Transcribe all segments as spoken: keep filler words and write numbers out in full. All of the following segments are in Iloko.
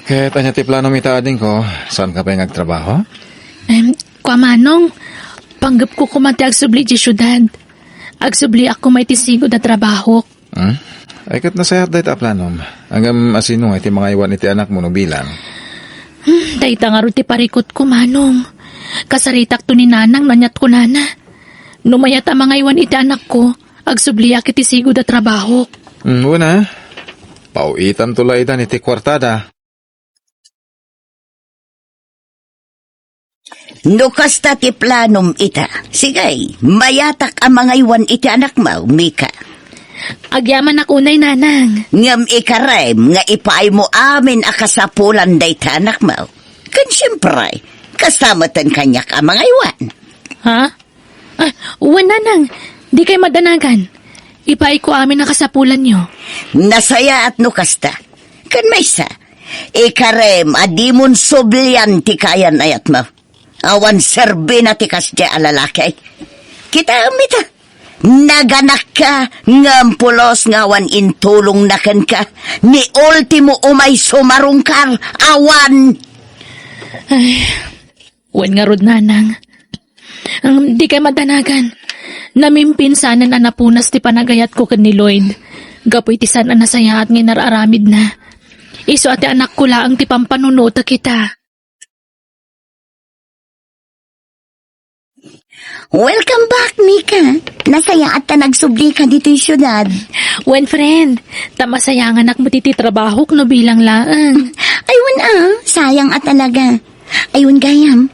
Ket ania ti planom ita, adingko? Saanka pay nga agtrabaho? Em, kua, Manong, panggepko koma ti agsubli idiay siudad. Agsubliak koma iti sigud a trabahok. Hmm? Ay, ket nasayaat dayta a planom. Ngem asino nga iti mangaywan iti anakmo no bilang? Hmm, dayta ngarud ti parikutko, Manong. Kasaritakto ni Nanang no aniat kunana. No mayat a mangaywan iti anakko, agsubliak iti sigud a trabahok. Hmm, wen a. Paw-itanto la idan iti kuartada. No kasta ti planom ita, sige, mayatak a mangaywan iti anakmo, Mika. Agyamanak unay, Nanang. Ngem ikarem nga ipaaymo amin a kasapulan dayta anakmo. Ken siempre, kasta metten kaniak a mangaywan. Ha? Ah, wen, Nanang, dikay madanagan. Ipaayko amin a kasapulanyo. Nasayaat no kasta. Ken maysa, ikarem a dimon sublian ti kayan-ayatmo. Awan serbina ti kasdiay a lalaki. Kitaem ita. Naganakka, ngem pulos nga awan intulongna kenka. Ni ultimo umay sumarungkar, awan. Ay, wen ngarud, Nanang. Ang dikay madanagan. Namimpinsanen a napunas ti panagayatko ken ni Lloyd. Gapu iti saan a nasayaat nga inar-aramidna. Isu a ti anakko laeng ti pampanunotek ita. Welcome back, Mika. Nasayaat ta nagsublika ditoy siudad. Wen, friend, ta masayanganak met iti trabahok no bilang laeng. Ay, wen a, sayang a talaga. Ay, wen gayam,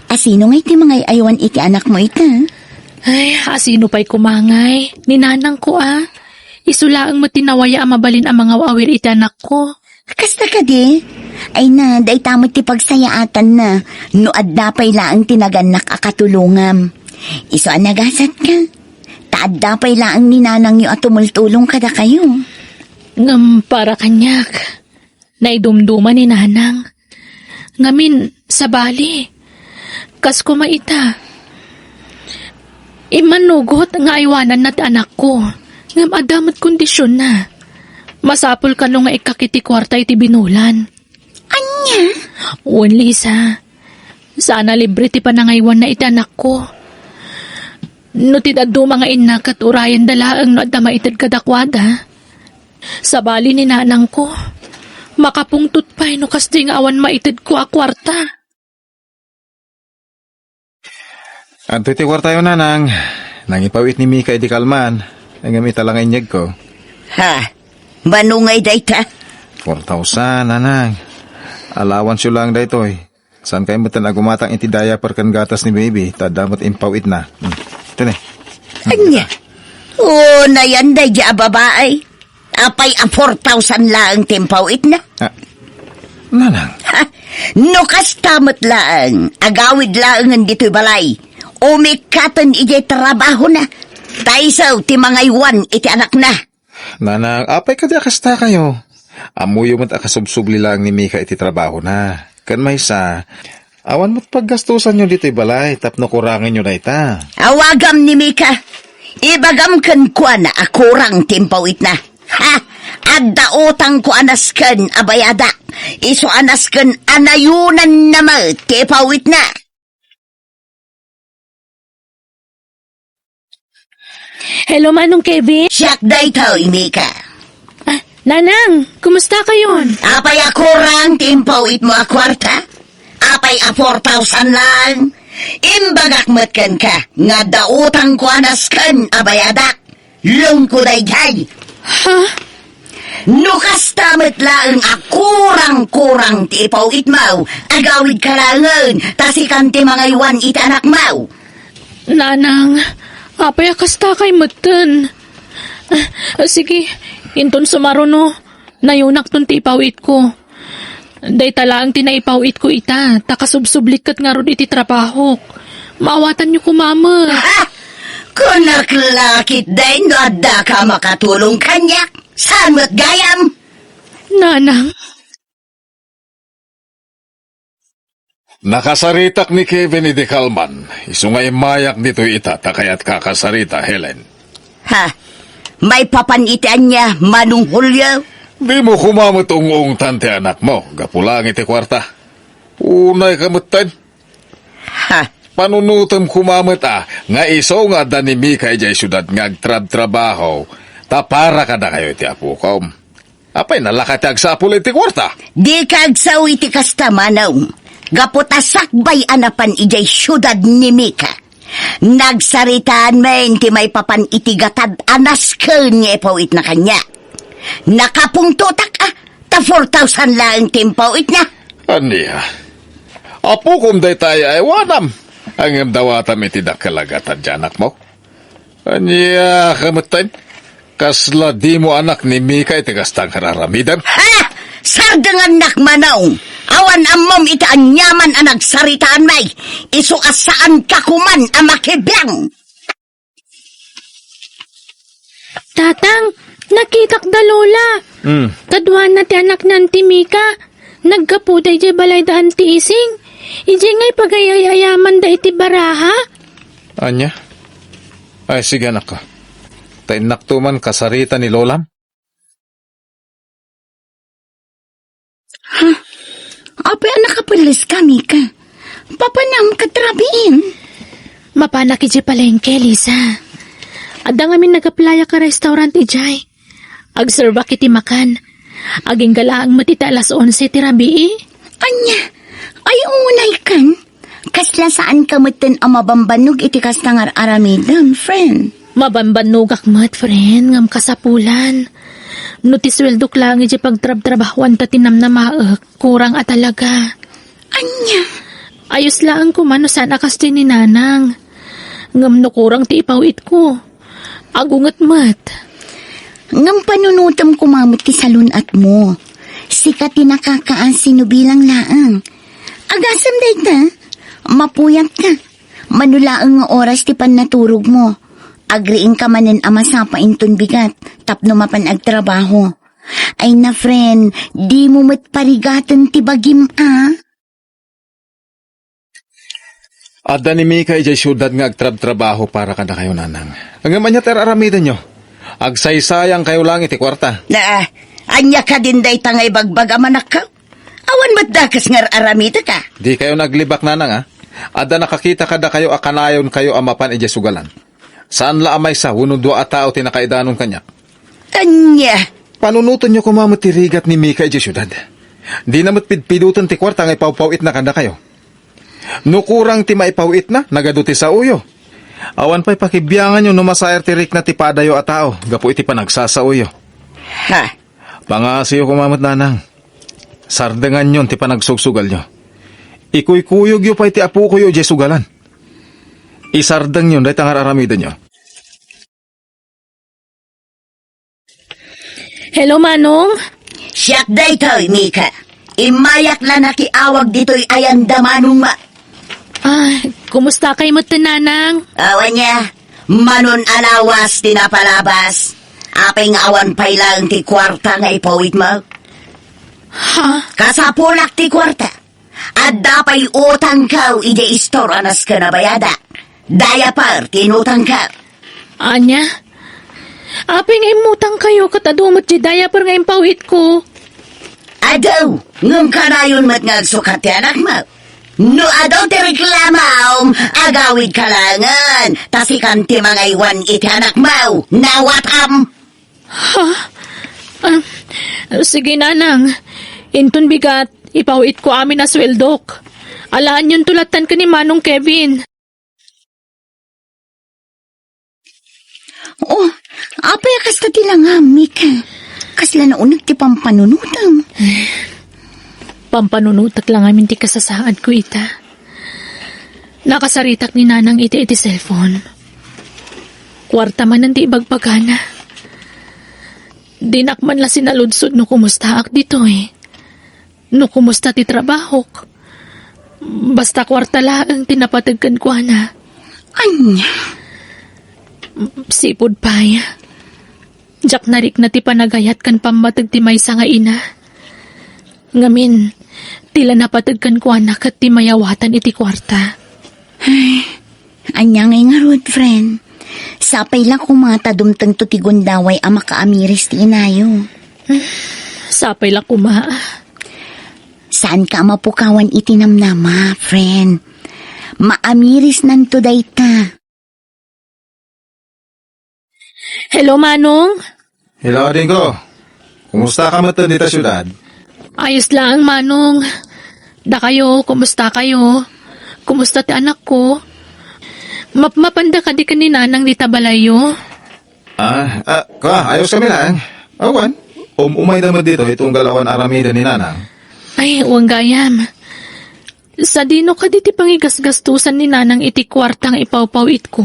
asino ngay ti mangay-aywan iti anakmo ita? Ay, asino pay koma ngay? Ni nanangko a. Isu laeng met ti nawaya a mabalin a mangaw-awir iti anakko. Kasta kadi? Ay na, dayta met ti pagsayaatanna no adda pay laeng ti nagannak a katulongam. Isu a nagasatka. Ta adda pay laeng ni nanangyo a tumultulong kadakayo. Ngem para kaniak, naidumduma ni nanang. Ngamin, sabali, kas koma ita. Immanugot nga aywananna ti anakko, ngem adda met kondisionna. Masapul kano nga ikkak iti kuarta iti binulan. Ania? Wen, Lisa. Saan a libre ti panangaywanna iti anakko. No ti dadduma nga inna ket urayenda laeng no adda maited kadakuada. Sabali ni nanangko, makapungtot pay no kasdi nga awan maitedko a kuarta. Adtoy ti kuartayo, nanang. Nangipaw-it ni Mika idi kalman. Ngem ita la nga inyegko. Ha? Mano ngay dayta? Four thousand, nanang. Allowance-yo lang daytoy. Saan kayo met a gumatang iti diaper ken gatas ni baby, ta adda met impaw-itna. Hmm. Ito ni. Ania? O, nayan daydi a babae. Apay a four thousand laeng ti impaw-itna? Ah, nanang. Ha? No kasta met laeng, agawid laengen ditoy balay. Umikkaten idiay trabahona. Ta isu ti mangaywan iti anakna. Nanang, apay kadi a kasta kayo? Ammoyo met a kasubsubli laeng ni Mika iti trabahona. Ken maysa, awan met paggastusanyo ditoy balay tapno kurangenyo dayta. Awagam ni Mika. Ibagam kenkuana a kurang ti impaw-itna. Ha? Adda utangko a nasken a bayadak. Isu a nasken a nayonanna met ti ipaw-itna. Hello, Manong Kevin. Siak daytoy, Mika. Ah, Nanang, kumusta kayon? Apay a kurang ti impaw-itmo a kuarta? Apay a four thousand lang? Imbagak met kenka nga adda utangko a nasken a bayadak. Lungko daydiay. Ha? No kasta met laeng a kurang-kurang ti ipaw-itmo, agawidka laengen, ta sikan ti mangaywan iti anakmo. Nanang, apay a kasta kay metten? Ah, sige, inton sumaruno, nayonakton ti ipaw-itko. Dayta laeng ti naipaw-itko ita, ta kasubsublik ket ngarud iti trabahok. Maawatanyo koma met. Ha? Kunak la ketdin no addaka a makatulong kaniak. Saan met gayam? Nanang. Nakasaritak ni Kevin idi kalman. Isu nga immayak ditoy ita, ta kayat kakasarita, Helen. Ha? Maipapan iti ania, Manong Julio? Dimo koma met ung-ungtan ti anakmo gapu laeng iti kuarta. Unayka metten. Ha? Panunotem koma met a nga isu nga adda ni Mika idiay siudad nga agtrabtrabaho, ta para kadakayo iti apokom. Apay, nalaka ti agsapul iti kuarta? Dika agsao iti kasta, Manong. Gapu ta sakbay a napan idiay siudad ni Mika, nagsaritaan met ti maipapan iti gatad a nasken nga ipawitna kaniak. Nakapungtotak a, ta four thousand laeng ti impawitna. Ania? Apokom dayta ay-aywanam. Ngem dawatam iti dakkel a gatad ti anakmo. Ania ka metten? Kasla dimo anak ni Mika iti kasta nga ar-aramidem? Ha! Sardengannak, Manong! Awan ammom iti aniaman a nagsaritaan, may isu a saanka koman a makibiang! Tatang, nakitak da Lola. Hmm. Kaduana ti anakna ti Mika. Naggapuda idiay balayda Anti Ising. Idiay nga ipagayayayamanda iti baraha. Ania? Ay, sige, anakko. Ta innakto man kasarita ni Lolam. Ha? Apay a nakapelles ka, Mika? Papanam ket rabiin? Mapanak idiay palengke, Lisa. Adda ngamin nagaplayak a restaurant idiay. Agserbak iti makan. Agingga laeng met iti alas onse ti rabii. Ania? Ay, unay kan? Kasla saanka metten a mabambannog iti kasta nga ar-aramidem, friend. Mabambannogak met, friend, ngem kasapulan. No ti sueldok laeng iti pagtrabtrabahuan ta tinamnamaek, kurang a talaga. Ania? Ayos laeng koma no saan a kastoy ni Nanang. Ngem no kurang ti ipawitko, agunget met. Ngem panunotem koma met ti salun-atmo. Sika ti nakakaasi no bilang laeng. Agasem dayta, mapuyatka. Mano laeng nga oras ti pannaturogmo. Agriingka manen a masapa inton bigat tapno mapan agtrabaho. Ay na, friend, dimo met parigaten ti bagim a. Adda ni Mika idiay siudad nga agtrabtrabaho para kadakayo, Nanang. Ngem ania ti ar-aramidenyo? Agsaysayangkayo laeng iti kuarta. Naa, ania kadin dayta nga ibagbagam, anakko? Awan met dakes nga ar-aramidek a. Dikayo naglibak, Nanang, a. Adda nakakita kadakayo a kanayonkayo a mapan idiay sugalan. Saan la a maysa wenno dua a tao ti nakaidanon kaniak. Ania? Panunotenyo koma met ti rigat ni Mika idiay siudad. Dina met pidpidoten ti kuarta nga ipawpawitna kadakayo. No kurang ti maipawitna, nagadu ti saoyo. Awan pay pakibianganyo no masaer ti rikna ti padayo a tao gapu iti panagsasaoyo. Ha? Pangngasiyo koma met, Nanang. Sardenganyon ti panagsugsugalyo. Ikuykuyogyo pay ti apokoyo idiay sugalan. Isardengyon dayta nga ar-aramidenyo. Hello, Manong. Siak daytoy, Mika. Immayak la nakiawag ditoy ayanda manong ma- Ah, kumusta kay met, Nanang? Awan niya. Manon a lawas ti napalabas. Apay nga awan pay laeng ti kuarta nga ipawitmo? Ha? Kasapulak ti kuarta. Adda pay utangko idiay istor a nasken a bayadak. Diaper ti inutangko. Ania? Apay nga immutangkayo ket adu met ti diaper nga impawitko? Adu, ngem kanayon met nga agsukat ti anakmo. No adu ti reklamom, agawidka laengen, ta sikan ti mangaywan iti anakmo. Nawatam? Ha? Ah, sige, Nanang. Inton bigat, ipawitko amin a sueldok. Alaanyonto lattan ken ni Manong Kevin. Oh, apay a kasta ti langam, Mika? Kasla nauneg ti pampanunotem. Pampanunotek la ngamin ti kasasaadko ita. Nakasaritak ni Nanang iti, iti cellphone. Kuarta manen ti ibagbagana. Dinak man la sinaludsod no kumustaak ditoy. No kumusta ti trabahok. Basta kuarta laeng ti napateg kenkuana. Ania? Sipud pay. Diak narikna ti panagayat ken pammateg ti maysa nga ina. Ngamin, ti la napateg kenkuana ket ti mayawatan iti kuarta. Ay, ania ngay ngarud, friend? Sapay la koma ta dumtengto ti gundaway a makaamiris ti inayo. Sapay la koma. Saanka a mapukawan iti namnama, friend. Maamirisnanto dayta. Hello, Manong. Hello, adingko. Kumusta ka met dita siudad? Ayos lang, Manong. Dakayo, kumusta kayo? Kumusta ti anakko? Mapmapanda kadi ken ni Nanang dita balayyo? Ah, ah, ka, ayos kami lang. Awan, um, umay da met ditoy tunggal awan aramiden ni Nanang. Ay, wen gayam. Sadino kadi ti pangigasgastosan ni Nanang iti kuarta nga ipawpaw-itko?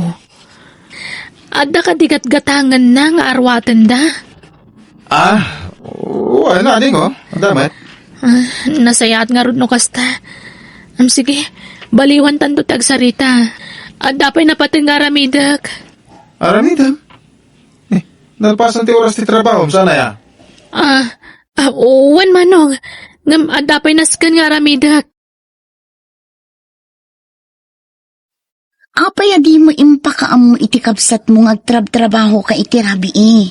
Adda kadi gatgatangenna nga arwatenda? Ah, wala, adingko. Adda met. Ah, nasayaat ngarud no kasta. Am, sige, baliwantanto ti agsarita. Adda pay napateg nga aramidek. Aramidem? Eh, nalpasan ti oras ti trabaho, saan aya? Ah, ah, wen, Manong. Ngem adda pay nasken nga aramidek. Apay a dimo impakaammo iti kabsatmo nga agtrabtrabahoka iti rabii?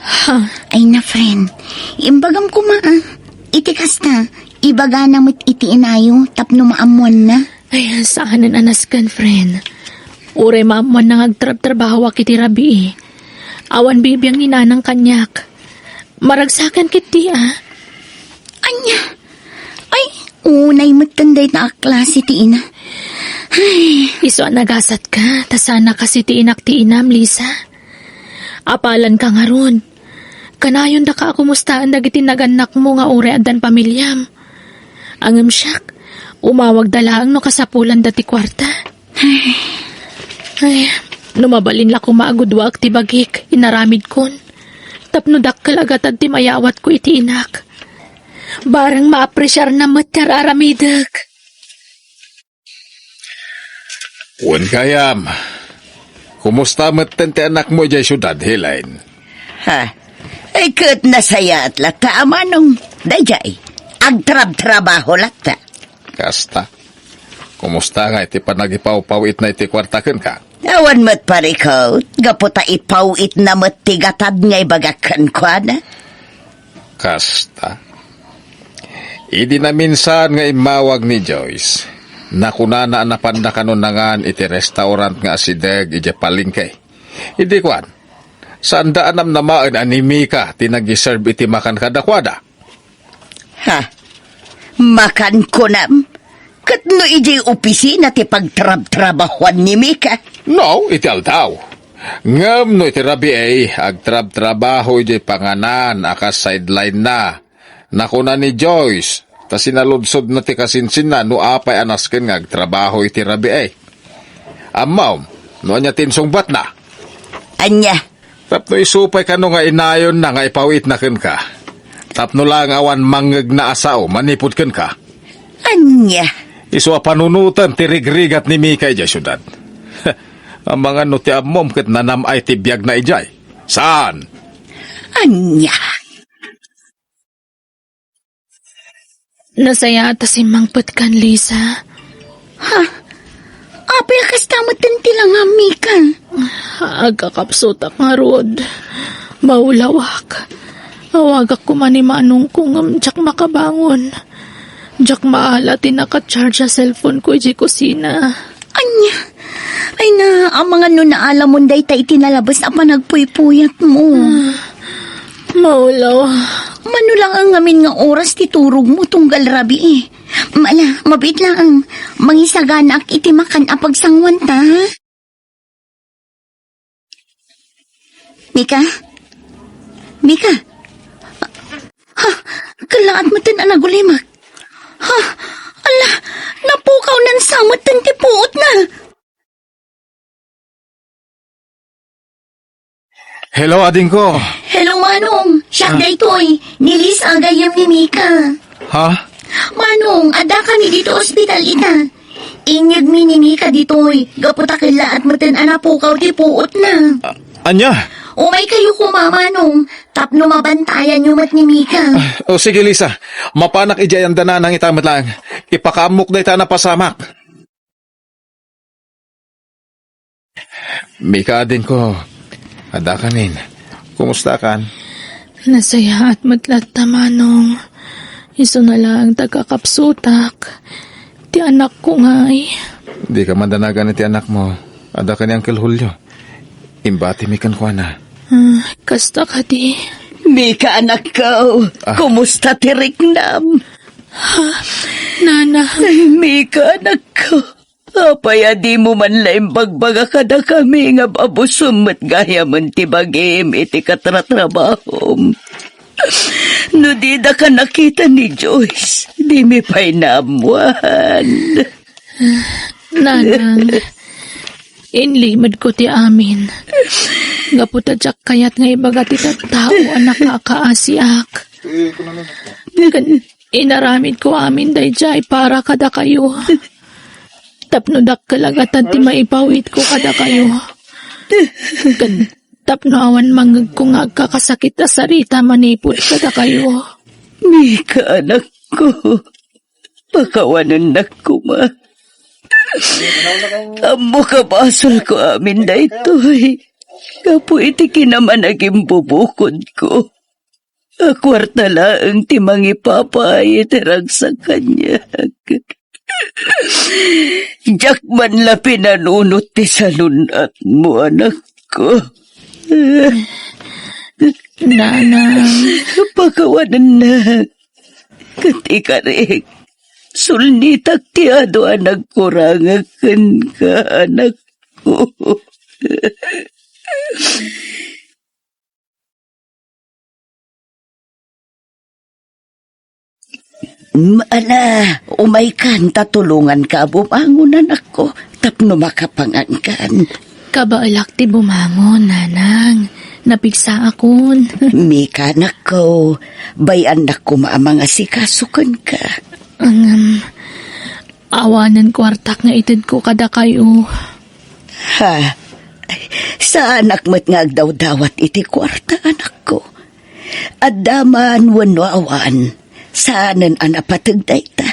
Ha? Ay na, friend. Imbagam koma, ah. Iti kasta, ibagana met iti inayo tapno maammoanna. Ay, saanen a nasken, friend. Uray maammoanna nga agtrabtrabahowak iti rabii. Awan bibiang ni Nanang kaniak. Maragsakan ketdi, ah. Ania? Ay, unay metten dayta a klase ti ina. Ay. Isu a nagasatka, ta saan a kas iti inak ti inam, Lisa. Apalanka ngarud. Kanayondaka a kumustaen dagiti nagannakmo nga uray addan pamiliam. Ngem siak, umawagda laeng no kasapulanda ti kuarta. Ay, no mabalin la koma a gudwaek ti bagik, inaramidkon. Tapno dakkel a gatad ti mayawatko iti inak. Bareng maapresiarna met ti ar-aramidek. Wen gayam, kumusta metten ti anakmo idiay siudad, Helen? Ha? Ay, ket nasayaat latta a manong. Daydiay, agtrabtrabaho latta. Kasta? Kumusta nga iti panagipawpaw-itna iti kuarta kenka? Awan met parikut, gapu ta ipaw-itna met ti gatad nga ibagak kenkuana. Kasta? Idi naminsan nga immawag ni Joyce, nakunana a napanda kano nangan iti restaurant nga asideg idiay palengke. Idi kuan, saanda a namnamaen a ni Mika ti nag-serve iti makan kadakuada. Ha? Makan kunam? Ket no idiay opisina ti pagtrabtrabahoan ni Mika? No, iti aldaw. Ngem no iti rabii, agtrabtrabaho idiay panganan a kas sideline na. Nakuna ni Joyce, ta sinaludsodna ti kasinsinna no apay a nasken nga agtrabaho iti rabii. Ammom, no ania ti insungbatna? Ania? Tapno isu pay kano nga inayonna nga ipaw-itna kenka. Tapno laeng awan mangngegna a sao manipud kenka. Ania? Isu a panunoten ti rigrigat ni Mika idiay siudad. Amangan no ti ammom ket nanam-ay ti biagna idiay. Saan? Ania? Nasayaat a simmangpetkan, Lisa. Ha? Apay a kasta metten ti langam, Mika? Agkakapsutak ngarud. Maulawak. Awagak koma ni manongko ngem diak makabangon. Diak maala ti naka-charge a cellphone ko idiay kusina. Ania? Ay na, amangan no naalamon dayta iti nalabes a panagpuypuyatmo. Ah, maulaw. Mano lang a ngamin nga oras ti turogmo tunggal rabii? Mala, mabiit laeng. Mangisaganaak iti makan a pagsanguanta, ha? Mika? Mika? Ha? Kallaat metten a nagulimek. Ha? Ala, napukaw nan sa metten ti puotna. Hello, adingko. Hello, Manong. Siak Ah. daytoy. Ni Liz a gayyem ni Mika. Ha? Manong, adda kami dito ospital ita. Inyegmi ni Mika ditoy. Gapu ta kellaat metten a napukaw ti puotna. Ah, ania? Umay kayo koma, Manong. Tapno mabantayan yo met ni Mika. Ah, o sige, Lisa. Mapanak idiay anda nanang ita met laeng. Ipakaammok dayta a napasamak. Mika, adingko, adda kamin. Kumusta kan? Nasayaat met latta, Manong. Isuna laeng ti agkakapsutak. Ti anakko ngay. Dika mandanagan iti anakmo. Adda ken ni Uncle Julio. Imbatimi kenkuana. Ah, kasta kadi? Mika, anakko, Ah. kumusta ti riknam? Ha? Nana? Ay, Mika, anakko. Apay a dimo man la imbagbaga kadakami nga abusom met gayamen ti bagim iti katratrabahom? No didaka nakita ni Joyce, dimi pay naammuan. Nanang, inlimedko ti amin. Gapu ta diak kayat nga ibaga ti tattao a nakakaasiak. Ken inaramidko amin daydiay para kadakayo. Tapno dakkel a gatad ti maipawidko kadakayo. Ken tapno awan mangngegko nga agkakasakit a sarita manipud kadakayo. Mika, anakko, pakawanennak koma. Ammo a basolko amin daytoy gapu iti kinamanagimbubukodko. A kuarta laeng ti mangipapay iti ragsak kaniak. Diak man la pinanunot ti sanun-atmo, anakko. Nanang. Pakawanennak. Ket ikarik, sulnitak ti adu a nagkurangak kenka, anakko. Mm, ala, umaykan ta tulonganka a bumangon, anakko, tapno makapangankan. Kabaelak ti bumangon, nanang. Napigsaakon. Mika, anakko, bay-annak koma a mangasikaso kenka. Ngem, awanen kuartak nga itedko kadakayo. Ha? Saanak met nga agdawdawat iti kuarta, anakko. Adda man wenno awan, saanen a napateg dayta.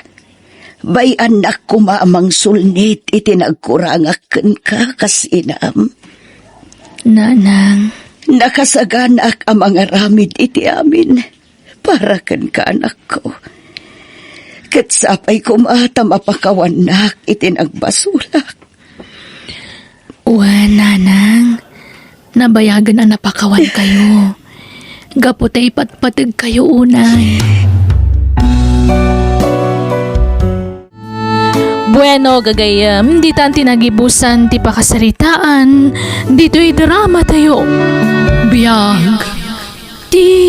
Bay-annak koma a mangsulnit iti nagkurangak kenka kas inam. Nanang. Nakasaganak a mangaramid iti amin para kenka, anakko. Ket sapay koma ta mapakawannak iti nagbasolak. Wen, nanang, nabayagen a napakawankayo. Gapu ta ipatpategkayo unay. Bueno, gagayyem, ditan ti nagibusan ti pakasaritaan ditoy dramatayo. Biag ti